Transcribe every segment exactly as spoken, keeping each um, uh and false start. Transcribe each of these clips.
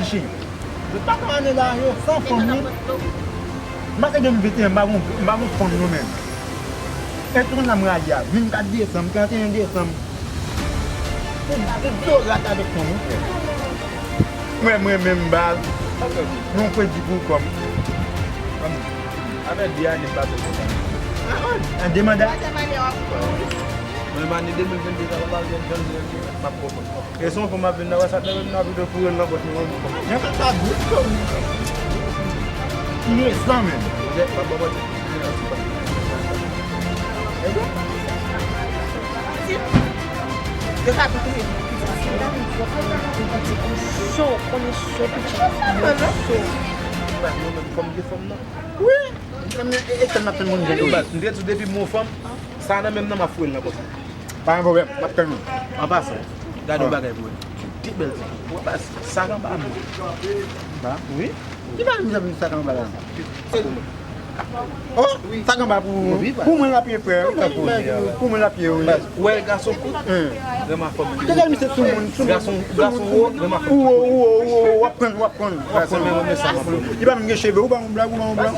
Cheri, yo pa ka ale la, yo san fanm, wi. M pase de mil venteyen, m pa gon, m pa gon fanm non, menm. E tout moun la m rayi a, vennkat desanm, tranteyen desanm. Tout, tout do rat avèk fanm, wi, frè. Mwen, mwen menm, baz, non, kredi pou kòm. Avè de ane m pa fè konsa. An de manda. Mwen, ane de mil vennde sa, m pa janm, janm, janm, m ap konprann. E se yon fanm ap vin nan wè sa, nan menm nan vide foure l nan pòch mwen, mwen konn. Jan sa sa bout yo. Ki resan, men. Jè, pa bò, bò. Yo sa tou touye. Cho, konnen cho, pitit. Cho. Ba, nou menm, kòm de fanm nan. Wi. E, e, e, sèl m ap tann moun jwenn tou. Baz, m te di w depi m yon fanm, sa nan menm nan m ap foure l nan pòch mwen. Pa gen pwoblèm, m ap tann ou. An pasan, gade yon bagay pou wè. Ki bèl ti. Wè baz, sa k anba a menm. Ba? Wi. Ki bagay misye ap di sa k anba la? Se pou mwen. Oh, sa k anba pou ou. Pou mwen l ap ye, frè. Pou mwen l ap ye, wi. Baz, wè gason kout, renmen fanm. Te gade misye sou moun, sou moun. Gason, gason wo, renmen fanm. Ou wo, ou wo, ou wo, w ap pran, w ap pran. Li pa menm gen cheve, ou pa yon blag, ou pa yon blag.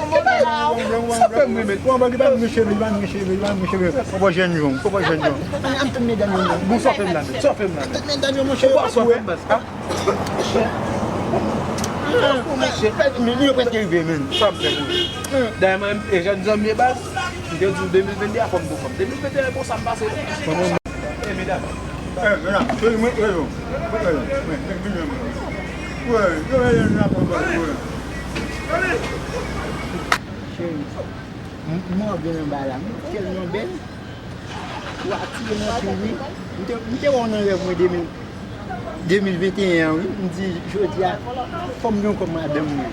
Sa fè m renmen. Ou pa yon blag, li pa menm gen cheve, li pa menm gen cheve, li pa menm gen cheve. Ou pa jèn jan, ou pa jèn jan. An, an tann medam yo, non. Bon, sa fè m la, men. Sa fè m la, men. An tann medam yo, monchè, yo pa sou. Monchè, men, yo prèske rive, men. Sa m fè pou ou. Dayè, mwen, e jèn zanmi, baz, m te di w de mil vennde a fò m gon fanm. De mil venteyen, bon, sa m pase. E medam. E, medam, cheri mwen, e yo. Mwen, e yo. Mwen, mwen, mwen, mwen. Wè, yo, yo, yo, yo, yo, yo. Cheri, m, m wè w byen anba la. M tèlman bèl. Ou atire m anpil, wi. M te, m te wè w nan rèv mwen de mil, de mil venteyen an, wi. M di, jodi a, fò m gen w kòm madanm mwen.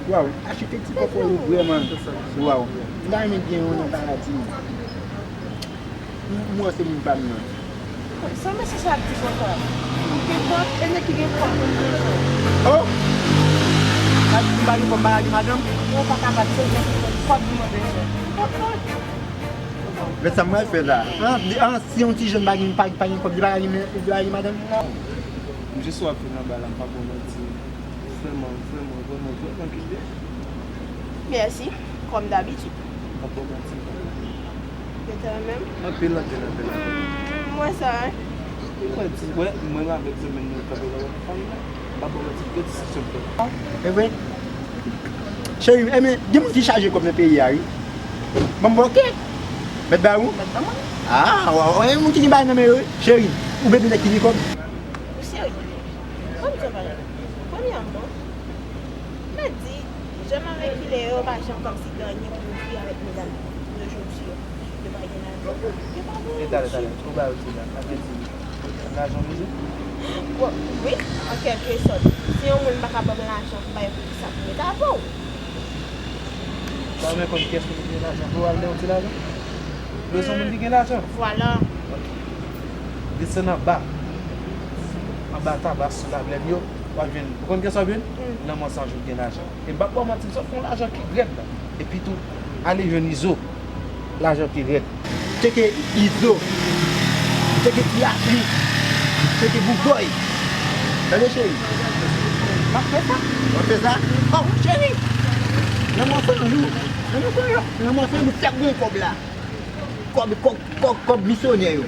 Waw, achitèk ti kòkò yo vrèman. Waw. M ta renmen gen yon nan paradi. M, m wè se moun pa m nan. Sa mesye sa ap di konsa? Ou gen kòb, e nèg ki gen kòb pou l bezwen. Oh! Sa di m pa gen kòb, m pa lage madanm? Ou pa ka bat se nèg ki gen kòb li mwen bezwen. Ou konprann? Men sa m pral fè la. An, an, si yon ti jèn pa gen, pa, pa gen kòb, li pa lage, li pa lage madanm? Non. M jis wè w ap vin anba la, m pa ba w manti. Vrèman, vrèman, vrèman, vrèman kite. Mèsi, kòm dabitid. M ap ba w manti, m pa ba w manti. Yo te renmen m? Anpil, anpil, anpil, anpil. Hmm, m wè sa, wi. Mwen di, wè, mwen avèk zanmi m nan kanpe nan fanmi la. M pa ba w manti, gwo disisyon m fè. E vre? Cheri, e men, gen moun ki chaje kòb nan peyi a, wi. Ban m ba w kèk. Mèt ba ou? Mèt ba mwen. Ah, wè, wè, gen moun ki gen bagay nan men yo, wi. Cheri, ou bezwen nèg ki gen kòb? Ou serye? Ban m di w yon bagay. Premyèman, mwen di, jèn avèk ki lè yo pa janm kòmsi gen anyen pou yo fè avèk medam yo jodi a. Yo pa gen lajan. Yo pa gen. E talè, talè, ou ba yo di la, sa vle di, lajan bezwen? Bon, wi, an kèlke sòt. Si yon moun pa ka ban m lajan pou bay pou ki sa pou mete avè w? Sa w men konn kiyès ki gen lajan pou al nan yon ti lajan? Bezwen moun ki gen lajan? Vwala. Ok. Desann anba. Anba taba sou lablèn yo, w ap jwenn. Ou konn kiyès w ap jwenn? Hmm. Lanmò san jou gen lajan. E m p ap ba w manti, m sot fè yon lajan ki rèd la. Epi tou, ale jwenn Izo. Lajan ki rèd. Tcheke Izo. Tcheke Ti Afrik. Tcheke Boubòy. Tande, cheri. M ap fè sa. W ap fè sa? Oh, cheri. Nan mwen fè yon jou. Nan mwen fè yon jou. Nan mwen fè yon jou. Fè gon kòb la. Kòb, kòb, kòb, kòb misyonè yo.